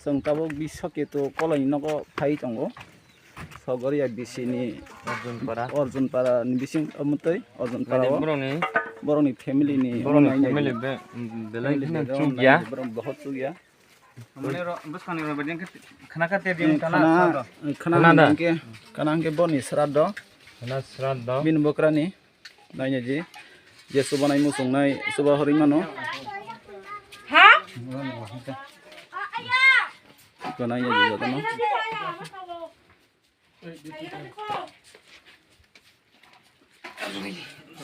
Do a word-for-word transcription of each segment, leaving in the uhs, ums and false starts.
Chwng tabuk Biswaketu koloni nogo phai tongo. Sogoria bisini Arjunpara. Arjunpara ni bising omotoi Arjunpara o. Borokni family ni borokni family be belai kheno chukya. Borok bahut chukya. Amone ro bwskangni ro bajeng khe khana kha te din khana khana da. Khana hingke khana hingke boni sraddho. Khana sraddho. Bini bokrani naina ji je subanai muchungnai suba hori mano. Ha? Ko naina ji jotono.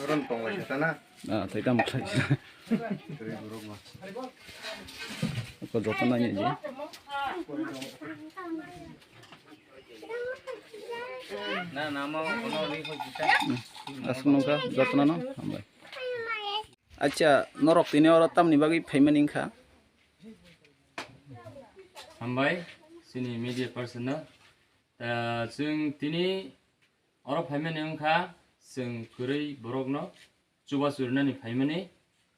Ron tong lai sana. Ah, thai tam khlai. Ko joto naina ji. Na na mo no ri ho jita. Asuk nungkha joto no hambai. Acha norok tini oro tamni bagwi phaimani wngkha. Hambai chini media person no. Ta chwng tini oro phaimani wngkha, chwng kwrwi borokno chubachu rwnani phaimani,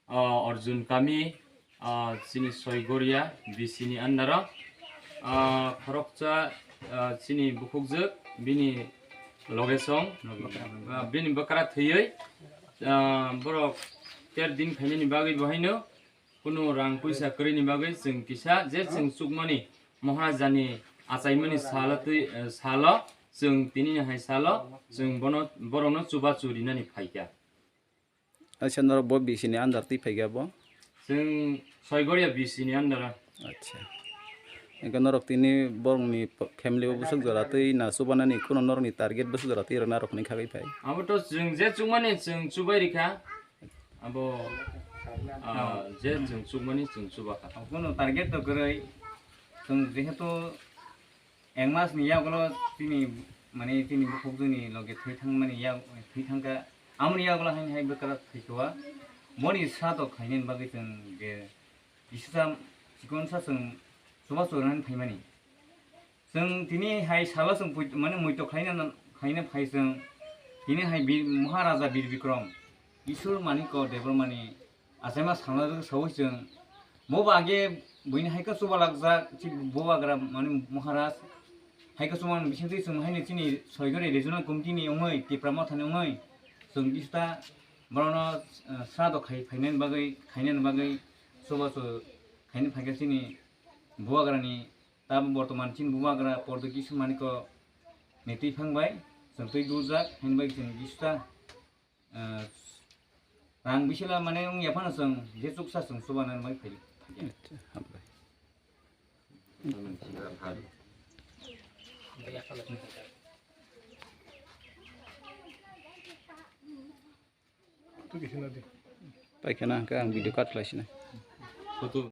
ah, Arjun kami, ah, chini Soigoria B C ni under o, ah, khoroksa, ah, chini bukhukjwk bini loge song, ah, bini bwkra thwiwi, ah, borok ter din phainani bagwi bo haino, kunu rang puisa kwrwini bagwi chwng kisa je chwng chukmani Maharaja ni achaimani salo twi, eh, salo chwng tini ni hai salo chwng bono, borokno chubachu rinani phaikha. Acha norok bo B C ni under twi phaikha bo? Chwng Soigoria B C ni under o. Acha. Engkhe norok tini borokni family o bwswk jora twi na chubanani kunu norokni target bwswk jora twi rwna rok hwnwi khagwi phai? Abo to chwng je chukmani chwng chubai rikha. Abo, ah, je chwng chukmani chwng chubakha. Kono target to kwrwi, chwng jehetu ek mas ni yagulo chini, mane chini bukhukjwkni loge thwi thangmani yak, thwi thangkha, amoni yagulo haini hai bwkra thaikha. Boni sraddho khainani bagwi chwng je kisa chikon sa chwng chubachu rwnani phaimani. Chwng tini hai salo chwng pui-, mane muitok khlaina, khlaina phai chwng. Tini hai Bir, Maharaja Bir Bikrom, Isur Manikya Debbarmani achaima salna saui chwng. Bo ba age buini hai khe chubalakjak, chi bubagra mane Maharaj. Hai khe chuban bisingtwi chwng haino chini Soigori Regional Committee ni wngwi, Tipra Motha ni wngwi, chwng bisita borokno, eh, sraddho khai, phainani bagwi, khainani bagwi chubachu khaina phaikha chini bubagrani. Tabuk bortoman chini bubagra Pordo Kisu Manikya ni twi phang bai chwng twi dujak, haini bai chwng bisita, ah, rang bisila mane wngya phano chwng je chuksa chwng chubanani bai phai. Acha, hambai. Paikha na hwnkhe ang video cut khlai sinai. Photo